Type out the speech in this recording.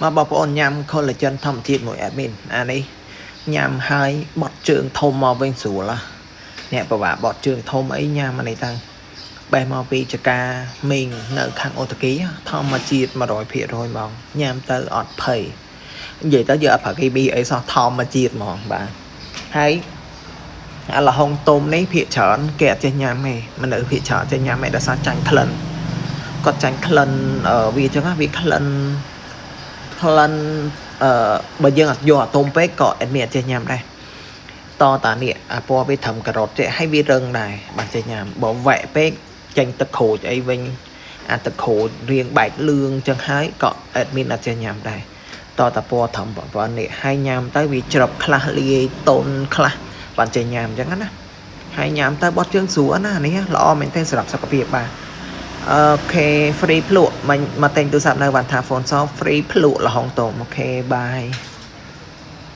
មកបងប្អូនញ៉ាំ collagen ធម្មជាតិមួយ admin អានេះញ៉ាំហើយបត់ជើងធំមកវិញស្រួលហ៎អ្នកប្រវាបត់ជើងធំអីញ៉ាំអានេះទៅបេះមកពីចកាមីងនៅខាងអូតូគីធម្មជាតិ100%ហ្មងញ៉ាំទៅអត់ភ័យនិយាយទៅយើងអត់ប្រើគីមីអីសោះធម្មជាតិហ្មងបាទហើយអាលហុងទុំនេះភាកច្រើនគេអត់ចេះញ៉ាំទេមនុស្សភាកច្រើនចេះញ៉ាំទេដោយសារចាញ់ក្លិនគាត់ចាញ់ក្លិនវាអញ្ចឹងណាវាក្លិន ក្លិនអឺបើយើងអត់យកអាទុំពេកក៏អត់មានអត់ចេះញ៉ាំដែរតតានេះអាពណ៌វាត្រឹមការ៉ុតចេះឲ្យវារឹងដែរបានចេះញ៉ាំបើវ៉ែកពេកចេញទឹកក្រូចអីវិញអាទឹកក្រូចរៀងបែកលឿងចឹងហើយក៏អត់មានអត់ចេះញ៉ាំដែរតតាពណ៌ត្រឹមប៉ុណ្ណេះហើយញ៉ាំទៅវាច្រឹបខ្លះលាយតុនខ្លះបានចេះញ៉ាំចឹងណាហើយញ៉ាំទៅបត់ជើងស្រួលណានេះល្អមែនទែនសម្រាប់សុខភាពបាទ OK free ភ្លក់មកមកទិញទូរស័ព្ទនៅវ៉ាន់ថា Phone Shop free ភ្លក់លហុងតូម OK bye.